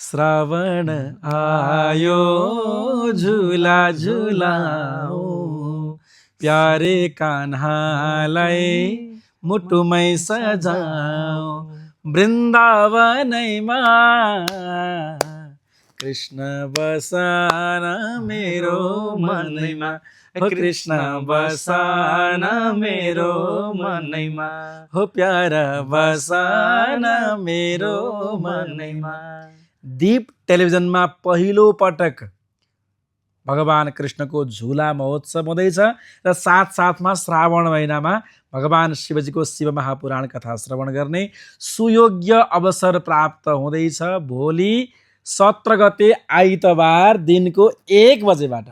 श्रावण आयो झुला झुलाओ प्यारे कान्हालाई मुटुमै सजाओ वृन्दावनैमा कृष्ण बसान मेरो मनैमा कृष्ण बसान मेरो मनैमा हो प्यारा बसान मेरो मनैमा। दीप टेलिभिजनमा पहिलो पटक भगवान कृष्णको झुला महोत्सव हुँदैछ र साथसाथमा श्रावण महिनामा भगवान शिवजीको शिव महापुराण कथा श्रवण गर्ने सुयोग्य अवसर प्राप्त हुँदैछ। भोलि 17 गते आइतबार दिनको 1 बजेबाट।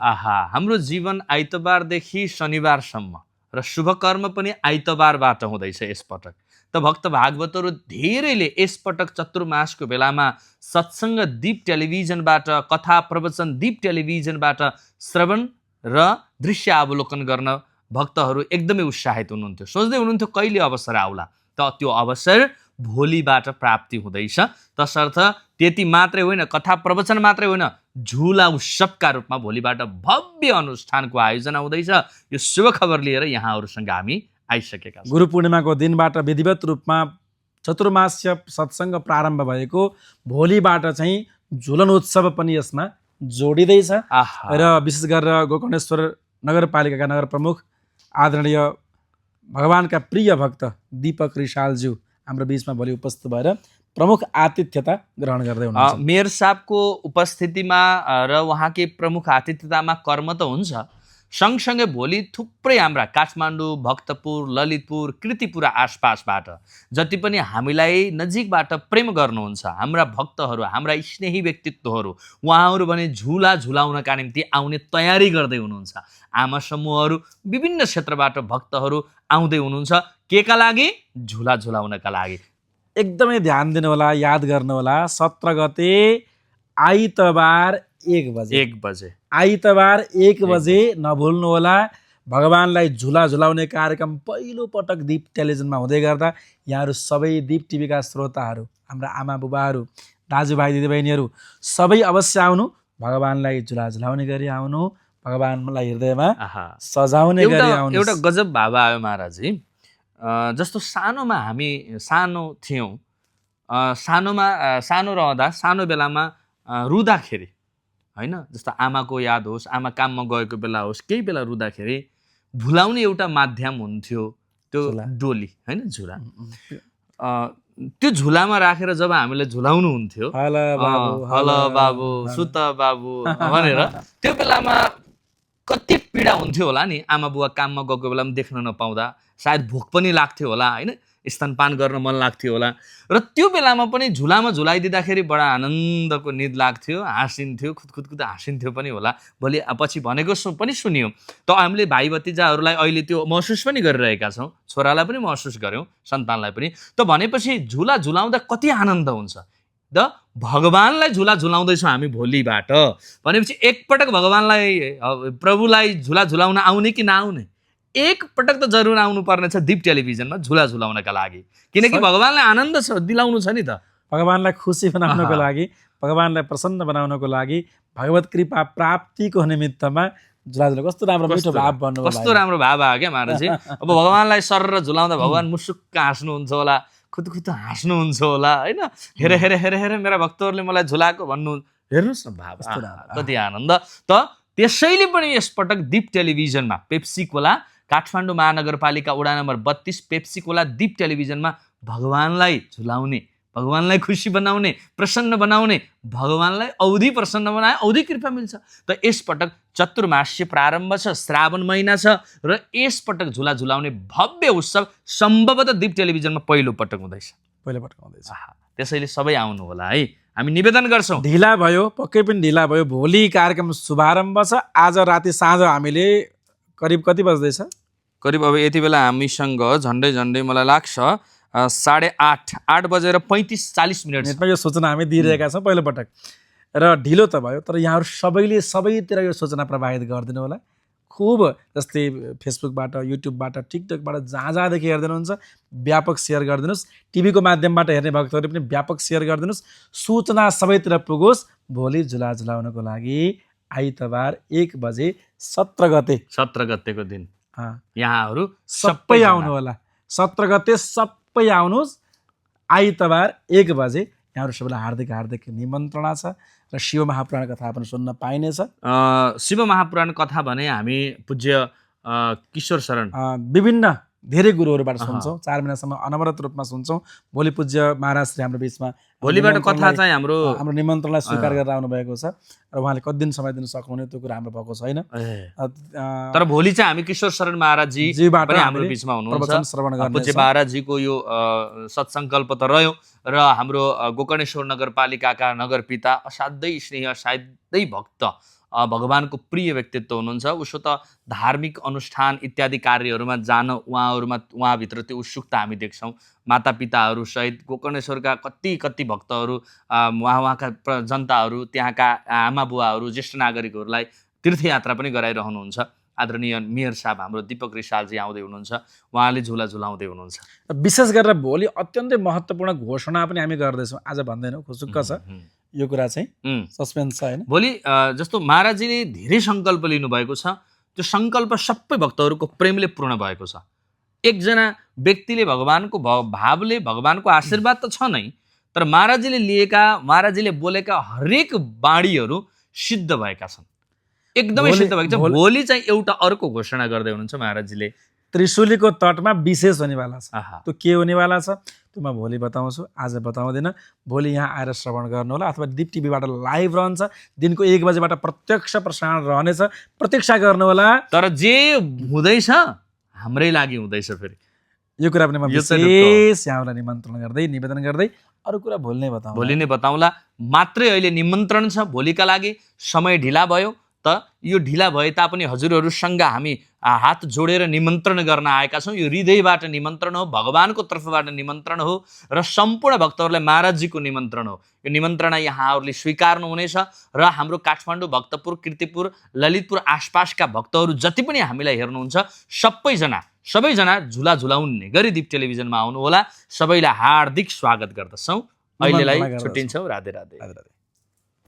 हाम्रो जीवन आइतबारदेखि शनिबारसम्म र शुभ कर्म पनि आइतबारबाट हुँदैछ यसपटक। त भक्त भागवतहरू धेरैले यसपटक चतुर्मासको बेलामा सत्सङ्ग दीप टेलिभिजनबाट, कथा प्रवचन दीप टेलिभिजनबाट श्रवण र दृश्य अवलोकन गर्न भक्तहरू एकदमै उत्साहित हुनुहुन्थ्यो। सोच्दै हुनुहुन्थ्यो कहिले अवसर आउला। त त्यो अवसर भोलिबाट प्राप्ति हुँदैछ। तसर्थ त्यति मात्रै होइन, कथा प्रवचन मात्रै होइन, झुला उत्सवका रूपमा भोलिबाट भव्य अनुष्ठानको आयोजना हुँदैछ। यो शुभ खबर लिएर यहाँहरूसँग हामी आइसकेका छौँ। गुरु पूर्णिमाको दिनबाट विधिवत रूपमा चतुर्मास्य सत्सङ्ग प्रारम्भ भएको भोलिबाट चाहिँ झुलन उत्सव पनि यसमा जोडिँदैछ। र विशेष गरेर गोकर्णेश्वर नगरपालिकाका नगर प्रमुख आदरणीय भगवानका प्रिय भक्त दीपक रिसालज्यू हाम्रो बीचमा भोलि उपस्थित भएर प्रमुख आतिथ्यता ग्रहण गर्दै हुनुहुन्छ। मेयर साहबको उपस्थितिमा र उहाँकै प्रमुख आतिथ्यतामा कर्म त हुन्छ, सँगसँगै भोलि थुप्रै हाम्रा काठमाडौँ, भक्तपुर, ललितपुर, कीर्तिपुर आसपासबाट जति पनि हामीलाई नजिकबाट प्रेम गर्नुहुन्छ हाम्रा भक्तहरू, हाम्रा स्नेही व्यक्तित्वहरू, उहाँहरू भने झुला झुलाउनका निम्ति आउने तयारी गर्दै हुनुहुन्छ। आमा समूहहरू, विभिन्न क्षेत्रबाट भक्तहरू आउँदै हुनुहुन्छ। केका लागि? झुला झुलाउनका लागि। एकदमै ध्यान दिनुहोला, याद गर्नुहोला, 17 गते आइतबार 1 बजे। आइतबार 1 बजे नभुल्नुहोला। भगवानलाई झुला झुलाउने कार्यक्रम पहिलो पटक दीप टेलिभिजनमा हुँदै गर्दा यहाँहरू सबै दीप टिभीका श्रोताहरू, हाम्रा आमा बुबाहरू, दाजुभाइ दिदीबहिनीहरू सबै अवश्य आउनु। भगवानलाई झुला झुलाउने गरी आउनु, भगवानलाई हृदयमा सजाउने गरी आउनु। एउटा गजब भाव आयो महाराजजी। जस्तो सानोमा हामी सानो थियौँ, सानो रहँदा, सानो बेलामा रुँदाखेरि होइन, जस्तो आमाको याद होस्, आमा काममा गएको बेला होस्, केही बेला रुँदाखेरि भुलाउने एउटा माध्यम हुन्थ्यो त्यो डोली होइन, झुला। त्यो झुलामा राखेर जब हामीले झुलाउनु हुन्थ्यो, हल बाबु सुत बाबु भनेर, त्यो बेलामा कति पीडा हुन्थ्यो होला नि। आमा बुवा काममा गएको बेलामा देख्न नपाउँदा सायद भोक पनि लाग्थ्यो होला होइन, स्तनपान गर्न मन लाग्थ्यो होला। र त्यो बेलामा पनि झुलामा झुलाइदिँदाखेरि बडा आनन्दको निद लाग्थ्यो, हाँसिन्थ्यो, खुदखुद हाँसिन्थ्यो पनि होला। भोलि पछि भनेको पनि सुनियो। त हामीले भाइ भतिजाहरूलाई अहिले त्यो महसुस पनि गरिरहेका छौँ, छोरालाई पनि महसुस गऱ्यौँ, सन्तानलाई पनि। त भनेपछि झुला झुलाउँदा कति आनन्द हुन्छ। त भगवानलाई झुला झुलाउँदैछौँ हामी भोलिबाट भनेपछि एकपटक भगवानलाई, प्रभुलाई झुला झुलाउन आउने कि नआउने? एकपटक त जरुर आउनु पर्नेछ दीप टेलिभिजनमा झुला झुलाउनका लागि, किनकि भगवानलाई आनन्द दिलाउनु छ नि त। भगवानलाई खुसी बनाउनको लागि, भगवानलाई प्रसन्न बनाउनको लागि, भगवत कृपा प्राप्तिको निमित्तमा झुला झुला। कस्तो राम्रो मिठो भाव भन्नु, कस्तो राम्रो भाव आयो क्या महाराजजी। अब भगवानलाई सर झुलाउँदा भगवान मुसुक्क हाँस्नुहुन्छ होला, खुद हाँस्नुहुन्छ होला होइन। हेरे हेरे हेरे हेरे मेरा भक्तहरूले मलाई झुलाएको भन्नु, हेर्नुहोस् न भाव कति आनन्द। त त्यसैले पनि यसपटक दीप टेलिभिजनमा पेप्सी कोला, काठमाडौँ महानगरपालिका वडा नम्बर 32 पेप्सी कोला दीप टेलिभिजनमा भगवानलाई झुलाउने, भगवानलाई खुसी बनाउने, प्रसन्न बनाउने, भगवानलाई औधी प्रसन्न बनाए औधी कृपा मिल्छ। त यसपटक चतुर्मास्य प्रारम्भ छ, श्रावण महिना छ र यसपटक झुला झुलाउने भव्य उत्सव सम्भवतः दीप टेलिभिजनमा पहिलो पटक हुँदैछ। त्यसैले सबै आउनु होला है, हामी निवेदन गर्छौँ। ढिला भयो, पक्कै पनि ढिला भयो। भोलि कार्यक्रम शुभारम्भ छ। आज राति साँझ हामीले करिब कति बज्दैछ? करिब अब यति बेला हामीसँग झन्डै मलाई लाग्छ 8:30 8:35 यो सूचना हामी दिइरहेका छौँ पहिलो पटक। र ढिलो त भयो, तर यहाँहरू सबैले सबैतिर यो सूचना प्रवाहित गरिदिनु होला। खुब जस्तै फेसबुकबाट, युट्युबबाट, टिकटकबाट जहाँ जहाँदेखि हेर्दै हुनुहुन्छ व्यापक सेयर गरिदिनुहोस्। टिभीको माध्यमबाट हेर्ने भक्तहरूले पनि व्यापक सेयर गरिदिनुहोस्। सूचना सबैतिर पुगोस्। भोलि झुला झुलाउनको लागि आइतबार 1 बजे 17 गतेको दिन यहाँहरू सबै आउनु होला। 17 गते सबै आउनुहोस्। आइतबार 1 बजे यहाँहरू सबैलाई हार्दिक हार्दिक निमन्त्रणा छ र शिव महापुराण कथा पनि सुन्न पाइनेछ। शिव महापुराण कथा भने हामी पूज्य किशोर शरण विभिन्न धेरै गुरुहरूबाट सुन्छौँ। 4 महिनासम्म अनवरत रूपमा सुन्छौँ। भोलि पूज्य महाराज श्री हाम्रो बिचमा भोलिबाट कथा चाहिँ हाम्रो निमन्त्रणलाई स्वीकार गरेर आउनु भएको छ र उहाँले कति दिन समय दिन सक्नुहुने त्यो कुरा हाम्रो भएको छैन। तर भोलि चाहिँ हामी किशोर शरण महाराजजीबाट हाम्रो बिचमा हुनुहुन्छ। पूज्य महाराजजीको यो सत्सङ्कल्प त रह्यो र हाम्रो गोकर्णेश्वर नगरपालिकाका नगरपिता असाध्यै स्नेही असाध्यै भक्त भगवानको प्रिय व्यक्तित्व हुनुहुन्छ। उसो त धार्मिक अनुष्ठान इत्यादि कार्यहरूमा जान उहाँभित्र त्यो उत्सुकता हामी देख्छौँ। मातापिताहरू सहित गोकर्णेश्वरका कति भक्तहरू उहाँका जनताहरू त्यहाँका आमा बुवाहरू ज्येष्ठ नागरिकहरूलाई तीर्थयात्रा पनि गराइरहनुहुन्छ। आदरणीय मेयर साहब हाम्रो दीपक रिसालजी आउँदै हुनुहुन्छ। उहाँले झुला झुलाउँदै हुनुहुन्छ। विशेष गरेर भोलि अत्यन्तै महत्त्वपूर्ण घोषणा पनि हामी गर्दैछौँ। आज भन्दैनौँ, खुसुक्क छ यो कुरा चाहिँ, सस्पेन्स छ होइन। भोलि जस्तो महाराजजीले धेरै सङ्कल्प लिनुभएको छ, त्यो सङ्कल्प सबै भक्तहरूको प्रेमले पूर्ण भएको छ। एकजना व्यक्तिले भगवानको भावले भगवानको आशीर्वाद त छ नै, तर महाराजजीले बोलेका हरेक बाणीहरू सिद्ध भएका छन्, एकदमै सिद्ध भएको छ। भोलि चाहिँ एउटा अर्को घोषणा गर्दै हुनुहुन्छ महाराजजीले। त्रिशुलीको तटमा विशेष हुनेवाला छ। त्यो के हुनेवाला छ त्यो म भोलि बताउँछु, आज बताउँदिनँ। भोलि यहाँ आएर श्रवण गर्नु होला, अथवा दिप टिभीबाट लाइभ रहन्छ। दिनको 1 बजेबाट प्रत्यक्ष प्रसारण रहनेछ, प्रतीक्षा गर्नुहोला। तर जे हुँदैछ हाम्रै लागि हुँदैछ। फेरि यो कुरा पनि म विशेष यहाँलाई निमन्त्रण गर्दै निवेदन गर्दै अरू कुरा भोलि नै बताउँला। मात्रै अहिले निमन्त्रण छ भोलिका लागि। समय ढिला भयो त यो ढिला भए तापनि हजुरहरूसँग हामी हात जोडेर निमन्त्रण गर्न आएका छौँ। यो हृदयबाट निमन्त्रण हो, भगवानको तर्फबाट निमन्त्रण हो र सम्पूर्ण भक्तहरूलाई महाराजजीको निमन्त्रण हो। यो निमन्त्रणा यहाँहरूले स्वीकार्नु हुनेछ र हाम्रो काठमाडौँ, भक्तपुर, कीर्तिपुर, ललितपुर आसपासका भक्तहरू जति पनि हामीलाई हेर्नुहुन्छ सबैजना झुला झुलाउने गरी दिप टेलिभिजनमा आउनुहोला। सबैलाई हार्दिक स्वागत गर्दछौँ। अहिलेलाई छुट्टिन्छौँ। राधे राधे।